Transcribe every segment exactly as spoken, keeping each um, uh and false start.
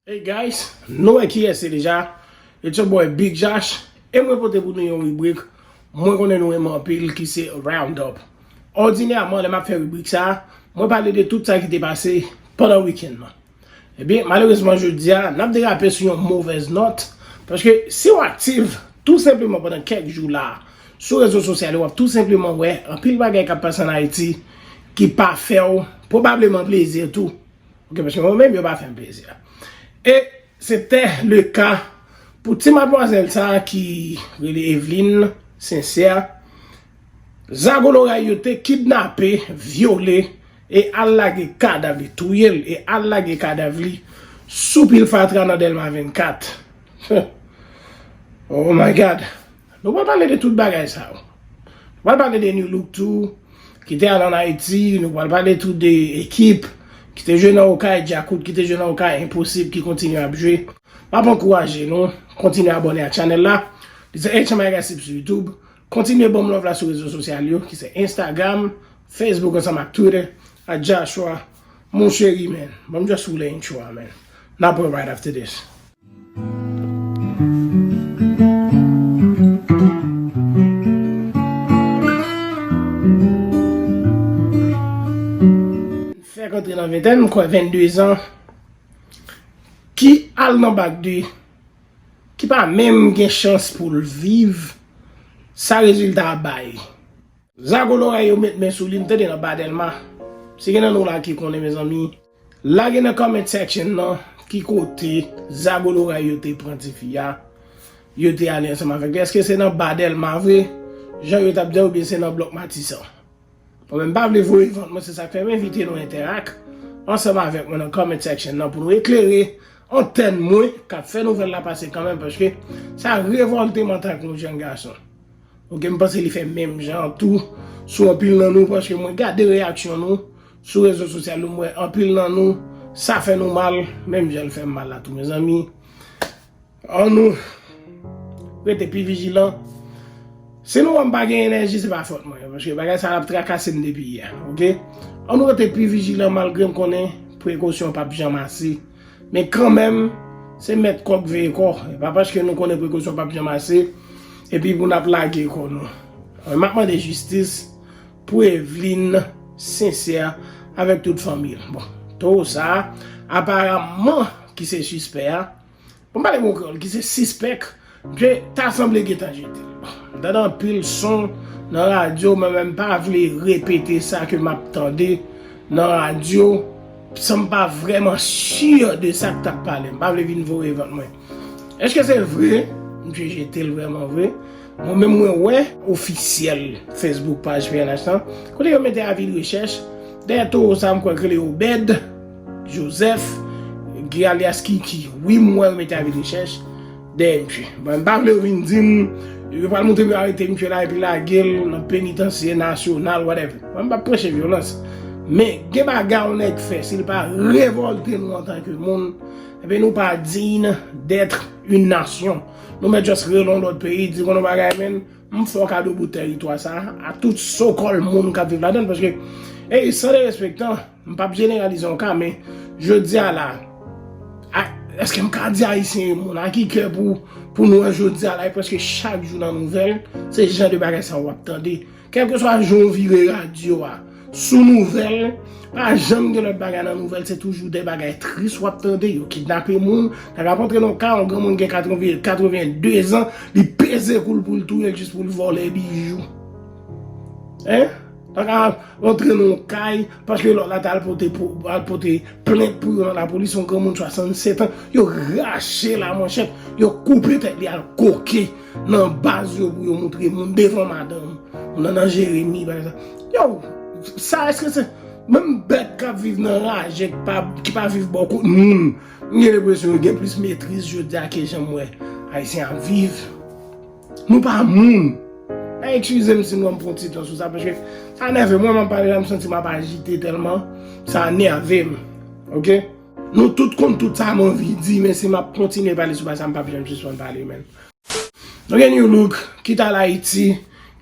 Hey guys, nou wè kiyès se deja. It's your boy Big Josh. E mwen pote pou nou yon ribrik mwen konnen nou renmen anpil ki se Roundup. Òdinèman, lè m ap fè ribrik sa a, mwen pale de tout sa ki te pase pandan wikenn nan. Ebyen, malerezman, jodi a, n ap derape sou yon movèz nòt. Paske si w aktif, tou senpleman pandan kèk jou la, sou rezo sosyal yo, w ap tou senpleman wè anpil bagay k ap pase ann Ayiti ki pa fè w pwobableman plezi tou. Ok, paske mwen menm, yo pa fè m plezi. E se te le ka pou ti madmwazèl sa a ki rele Eveline Sincère. Zago loray yo te kidnape, vyole, e al lage kadav li, touye l, e al lage kadav li sou pil fatra nan Dèlma vennkat. Oh my God! Nou pral pale de tout bagay sa yo. Nou pral pale de Nu Look tou, ki te al ann Ayiti. Nou pral pale tou de Ekip, ki te jwe nan Okay, Djakout, ki te jwe nan Okay, Enposib, ki kontinye ap jwe. M ap ankouraje nou, kontinye abòne ak chanèl la. Li se H M I Gossip sou YouTube. Kontinye ban m love la sou rezo sosyal yo, ki se Instagram, Facebook ansanm ak Twitter, at Joshua Moncheri, man. Ban m just roule intro a, man. N ap wè right after this. Fèk antre nan ventèn, m kwè vennde zan, ki al nan bak de, ki pa menm gen chans pou l viv, sa rezilta a bay. Zago loray yo met men sou li, m tande nan Ba Dèlma. Si gen nan nou la ki konnen, mezanmi, lage nan comment section nan ki kote zago loray yo te pran tifi a, yo te ale ansanm avèk li. Èske se nan Ba Dèlma vre, jan yo t ap di a, oubyen se nan blòk Matisan? Bon, men m pa vle voye vant mwen, se sa k fè m envite nou entèrak ansanm avèk mwen nan comment section nan pou nou eklere antèn mwen k ap fè nouvèl la pase kanmenm, paske sa revòlte m antanke yon jèn gason. Ok, m panse li fè menm jan tou sou anpil nan nou, paske mwen gade reyaksyon nou sou rezo sosyal yo, m wè anpil nan nou, sa fè nou mal, menm jan l fè m mal la tou, mezanmi. Ann nou rete pi vijilan. Si nou wè m pa gen enèji, se pa fòt mwen, paske bagay sa a ap trakase m depi yè, ok? Ann nou rete pi vijilan, malgre m konnen prekosyon p ap janm ase. Men kanmenm, se mèt kòk veye kò. E pa paske nou konnen prekosyon p ap janm ase, epi pou n ap lage kò nou. M ap mande jistis pou Eveline Sincère avèk tout fanmi l. Bon, towo sa a, aparaman ki se sispè a, pou m pale bon kreyòl, ki se sispèk, misye ta sanble gentan jete l. Bon, m tande anpil son nan radyo, men m pa vle repete sa ke m ap tande nan radyo, san m pa vrèman si de sa k t ap pale. M pa vle vin voye vant mwen. Èske se vre? Misye jete l vrèman vre? Mwen menm, mwen wè ofisyèl Facebook paj P N H lan, kote yo mete avi de rechèch dèyè towo sa, m kwè k rele Obed Joseph, ki alyas Kiki. Wi, m wè yo mete avi de rechèch dèyè misye. Bon, m pa vle yo vin di m, yo pral montre m yo arete misye la epi lage l nan penitansye nasyonal, whatever. Mwen, m p ap preche vyolans. Men, gen bagay yon nèg fè, si l pa revòlte nou antanke moun, ebyen, nou pa digne d'être une nation. Nou mèt just rele yon lòt peyi, di konn yon bagay, men, m fè w kado bout tèritwa sa a, a tout sokòl moun k ap viv ladan l, paske, e san derespektan, m p ap jeneralize yon ka, men jodi a la, a, èske m ka di Ayisyen e moun a ki kè pou, pou nou wè jodi a la, e prèske chak jou nan nouvèl, se jan de bagay sa w ap tande. Kèlkeswa jan w vire radyo a, sou nouvèl, pa janm gen lòt bagay nan nouvèl, se toujou de bagay tris w ap tande. Yo kidnape moun, ta ka antre nan ka, yon granmoun gen katreven, katreven de zan, li peze kou l pou l touye l jis pou l vòlè bijou. Hein? Ta ka antre nan yon kay, paske lòt la ta al pote, al pote plent pou yo nan lapolis, yon granmoun swasannsèt an, yo rache lamanchèt, yo koupe tèt li al koke nan baz yo pou yo moutre moun devan madanm. Moun nan nan Jeremi, pa egzanp. Yo, sa, èske se menm bèt k ap viv nan raje, ki pa, ki pa viv bò kot moun? M gen lenpresyon yo gen plis metriz jodi a ke jan m wè Ayisyen ap viv. Nou pa moun. Eskize m si m fè yon ti tan sou sa, paske sa nève mwen, m ap pale la, m santi m ap ajite tèlman, sa nève m. Ok? Nou tout konn tout sa m anvi di, men si m ap kontinye pale sou bagay sa, m p ap janm sispann pale, men. Nou gen Nu Look, ki t al Ayiti,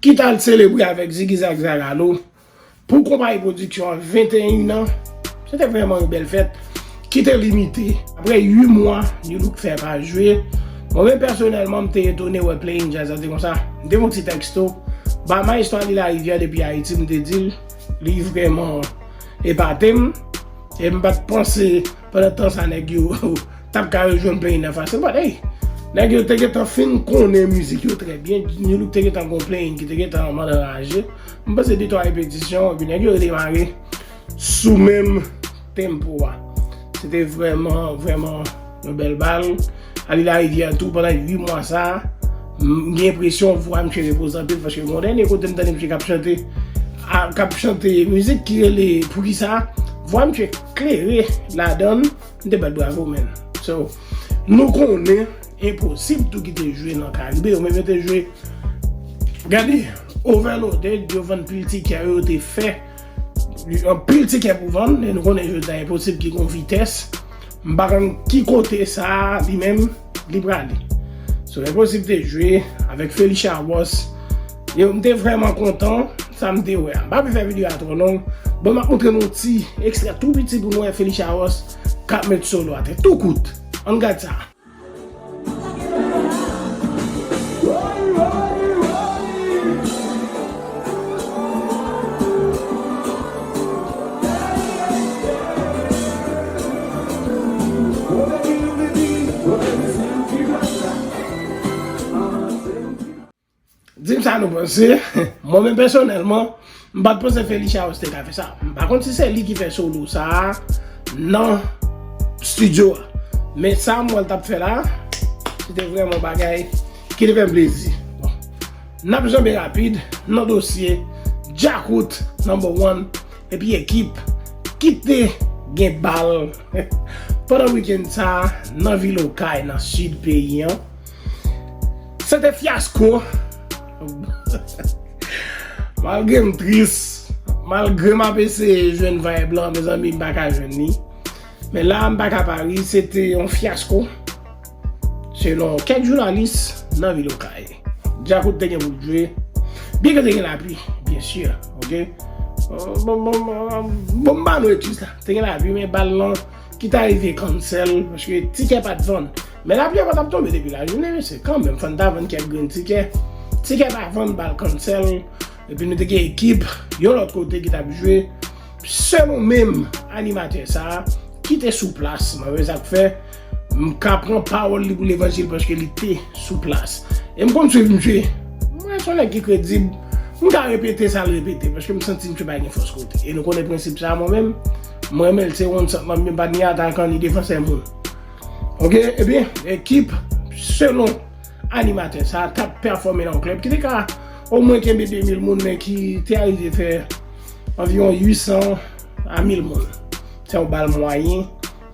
ki t al selebre avèk Ziggy Zag Zagalo. Pou konpayi pwodiksyon an, venteyen an, se te vrèman yon bèl fèt. ki te limite. Apre uit mwa, New Look fè pa jwe. Mwen menm pèsonèlman, m te etone wè Playing Jazz la te konsa. M te voye yon ti tèksto ba Maestro Ali Larivière depi Ayiti, m te di l, li vrèman epate m. E m pa t panse pandan tan sa nèg yo t ap ka rejwenn Playing nan fasil. But hey, nèg yo te gentan fin konnen mizik yo trè byen. New Look te gentan gon Playing ki te gentan mande anraje. M panse de twa repetisyon, epi nèg yo redemare sou menm tempo a. Se te vrèman, vrèman yon bèl bal. Ali Larivière tou, pandan uit mwa sa a, m gen enpresyon vwa misye repoze anpil, paske gon dènye kote m tande misye k ap chante, a, k ap chante mizik ki rele Poukisa, vwa misye klere ladan l, m te bat bravo, man. So, nou konnen enposib tou ki te jwe nan Karibe, yo menm yo te jwe, gade, Overloaded, yo vann pil tikè, yo te fè anpil tikè pou vann, e nou konnen jodi a enposib ki gon vitès. M pa konn ki kote sa a, li menm, li prale. So, enposib te jwe avèk Felicia Ross. E m te vrèman kontan, sa m te wè a. M pa vle fè videyo a twò long. Bon, m ap montre nou ti ekstrè tou piti pou nou wè Felicia Ross k ap met solo atè. Tou kout. Ann gad sa. Di m sa nou panse. Mwen menm pèsonèlman, m pa t panse Felicia Ross te ka fè sa. M pa konn si se li ki fè solo sa a nan estidyo a. Men sa m wè l t ap fè la, se te vrèman bagay ki te fè m plezi. Bon. N ap janbe rapid nan dosye Djakout number one epi ekip ki te gen bal pandan wikenn sa a nan vil Okay, nan sid peyi an. Se te fyasko. Malgre m tris, malgre m ap eseye jwenn vibe lan, mezanmi, m pa ka jwenn li. Men la, m pa ka pa ri, se te yon fyasko. Selon kèk jounalis nan vil Okay, Djakout te gen pou l jwe. Byen ke te gen lapli, byen si, oke? Bon, bon, bon, bon, m ba nou etris la. Te gen lapli, men bal lan ki ta rive cancel, paske tikè pa t vann. Men lapli an pa t ap tonbe depi lajounen, mesye. Kanmenm, fò n ta vann kèk grenn tikè. Tikè pa vann, bal cancel. Epi nou te gen ekip, yon lòt kote ki t ap jwe. Selon menm animatè sa a, ki te sou plas, mwen wè sa k fè, m ka pran pawòl li pou levanjil paske li te sou plas. E m konn swiv misye. Mwen se yon nèg ki kredib. M ka repete sa l repete, paske m santi misye pa gen fòs kote. E nou konnen prensip sa a, mwen menm, mwen renmen l, se yon sant nan men pa ni atak ni defansè moun. Oke, ebyen, ekip, selon animatè sa a, t ap pèfòme nan yon klèb ki te ka omwen kenbe de mil moun, men ki te arive fè anviwon uit san a mil moun. Se yon bal mwayen,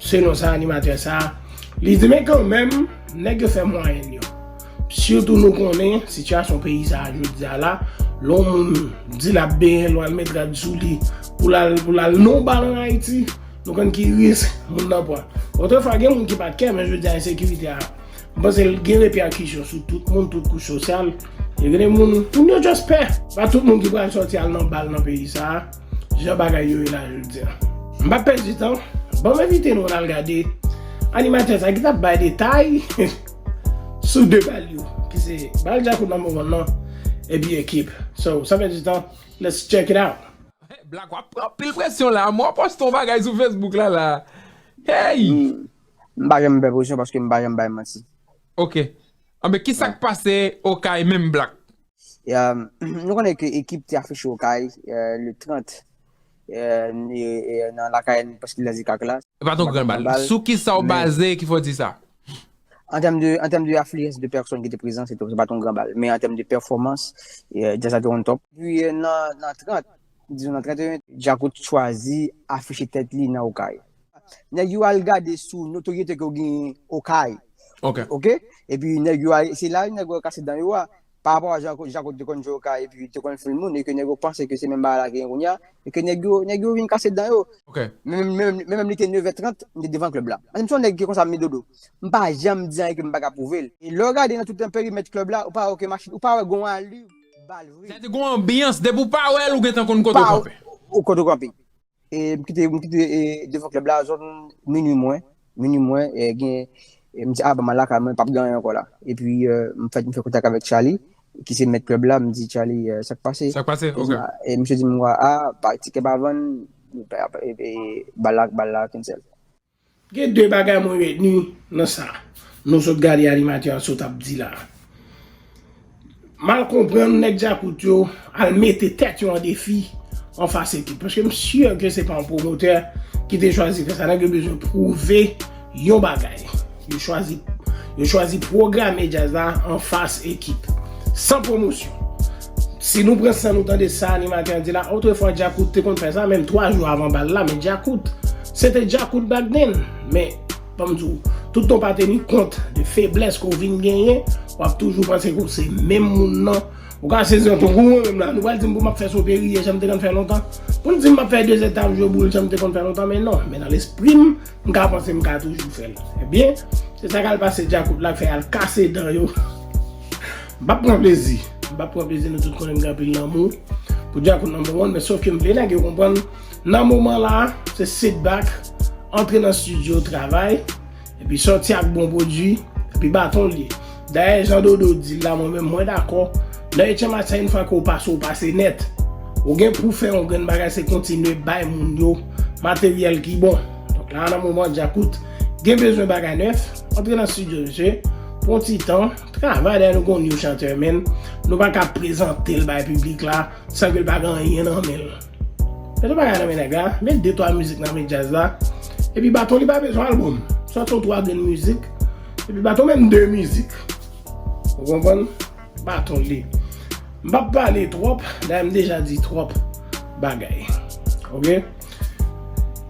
selon sa animatè sa a, li di, men kanmenm, nèg yo fè mwayèn yo. Sitou nou konnen sitiyasyon peyi sa a jodi a la, lè yon moun di l ap benyen, lè w al met rad sou li, pou l al, pou l al nan yon bal an Ayiti, nou konn ki risk moun nan pran. Otrefwa, gen moun ki pa t kè, men jodi a, ensekirite a, m panse l gen repèkisyon sou tout moun, tout kouch sosyal. E gen de moun, moun yo just pè. Pa tout moun ki pral sòti al nan bal nan peyi sa a, jan bagay yo ye la jodi a. M p ap pèdi tan, ban m envite nou ann al gade animatè sa ki t ap bay detay sou de bal yo, ki se bal Djakout nan moman nan, epi ekip. So, san pèdi tan, let's check it out. Black, w ap pran anpil presyon la. Mwen poste yon bagay sou Facebook la, la. Hey! M, m pa janm pè presyon paske m pa janm bay manti. Ok. Anben, ki sa k pase Okay menm, Black? Ya, nou konnen ke ekip te afiche Okay, euh, le trant, euh, e, e nan lakay Paskil Lazikak la. E pa t yon gran bal. Sou ki sa w baze ki fè w di sa? An tèm de, an tèm de afliyans de pèsòn ki te prezan, se te, se pa t yon gran bal. Men an tèm de pèfòmans, e, djaz la te on top. Epi, e, nan, nan trant, dizon nan trant e en, Djakout chwazi afiche tèt li nan Okay. Nèg yo al gade sou notoryete ke w genyen Okay. Ok. Ok? Epi nèg yo al, se la nèg yo kase dan yo a. Pa rapò a jan, jan kote te konn jwe Okay epi te konn fil moun, e ke nèg yo panse ke se menm bagay la genyen kounye a, e ke nèg yo, nèg yo vin kase dan yo. Ok. Men, men, men, men li te nevè trant, m te devan klèb la. Paske m se yon nèg ki konsa, m dodo. M pa janm di anyen ke m pa ka pwouve l. E lè w gade nan tout perimèt klèb la, ou pa wè okenn machin, ou pa wè gon ali bal vre. Sa di gon anbyans, depi w pa wè l, ou gentan konn kote w kanpe. Ou kote w kanpe. e m kite, m kite e, devan klèb la, zòn minui mwen, minui mwen, e, gen, e, m di, a, bon, m al lakay mwen, p ap gen anyen ankò la. Epi, e, m fè, m fè kontak avèk Charlie, ki se mèt klèb la, m di, Charlie, e, sa k pase? Sa k pase? Ok. E, misye di m, a, pa, tikè pa vann, e, e, bal la, bal la cancel. Gen de bagay mwen retni nan sa nou sot gade animatè a sot ap di la. M al konprann nèg Djakout yo al mete tèt yo an defi anfas ekip. Paske m si ke se pa yon pwomotè ki te chwazi fè sa. Nèg yo bezwen pwouve yon bagay. Yo chwazi, yo chwazi pwograme djaz la anfas ekip. San pwomosyon. Si nou pran san nou tande sa animatè an di la, otrefwa Djakout te konn fè sa, menm twa jou avan bal la, men Djakout, se te Djakout back then. Men, ban m di w, tout tan w pa teni kont de feblès ke w vin genyen, w ap toujou panse ke w se menm moun nan. Ou ka sezi yon tou kou mwen menm la, nou pral di m pou m ap fè soperi, jan m te konn fè lontan. Pou n di m ap fè dezèdtan ap jwe boul, jan m te konn fè lontan, men non, men nan lespri m, m ka panse m ka toujou fè l. Ebyen, se sa k al pase Djakout la, k fè al kase dan yo. M p ap pran plezi. M p ap pran plezi, nou tout konnen m gen anpil lanmou pou Djakout number one, men sof ke m vle nèg yo konprann, nan moman la, se sit back, antre nan estidyo, travay, epi sòti ak bon pwodui, epi baton l ye. Dayè, jan Dodo di l la, mwen menm, mwen dakò. Nan H M I sa, yon fwa ke w pase, w pase nèt. Ou gen pou fè yon grenn bagay, se kontinye bay moun yo materyèl ki bon. Donk la, nan moman, Djakout gen bezwen bagay nèf, antre nan estidyo, mesye, pran ti tan, travay, dayè nou gon new chantè, men nou pa ka prezante l bay piblik la san ke l pa gen anyen nan men l. Mete bagay nan men nèg la, met de twa mizik nan men djaz la, epi baton li pa bezwen albòm. Sòti yon twa grenn mizik, epi baton menm de mizik. Ou konprann? Baton li. M p ap pale twòp, dayè m deja di twòp bagay. Oke?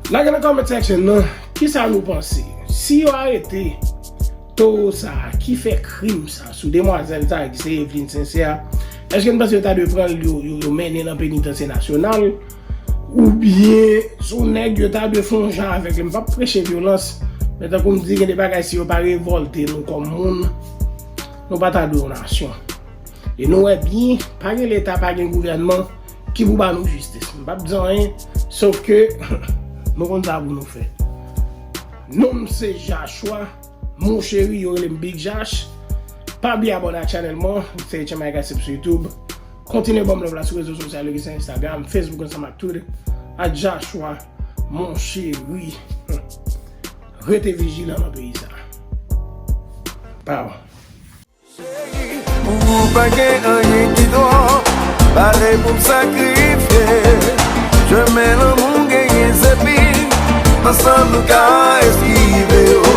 Lage nan comment section nan, kisa nou panse? Si yo arete towo sa a ki fè krim sa sou demwazèl sa a ki se Evelyne Sincère, èske n panse yo ta dwe pran l, yo, yo, yo mennen nan penitansye nasyonal? Oubyen se yon nèg yo ta dwe fè yon jan avèk li? M p ap preche vyolans, men tankou m di, gen de bagay, si yo pa revòlte nou kòm moun, nou pa ta dwe yon nasyon. E nou wè byen, pa gen leta, pa gen gouvènman ki pou ba nou jistis. M p ap di anyen, sof ke nou konn sa pou nou fè. Non m se Jachwa, mon cheri, yo rele m Big Jash. Pa bliye abòne ak chanèl mwen, se H M I Gossip sou YouTube. Kontinye ban m love la sou rezo sosyal yo ki se Instagram, Facebook ansanm ak Twitter, at Jachwa, mon cheri. Rete vijilan nan peyi sa. Pow. Cheri, pou ou pa gen anyen ki twòp, pare pou m sakrifye. Chemen lanmou genyen sepi, ansanm nou ka eskive yo.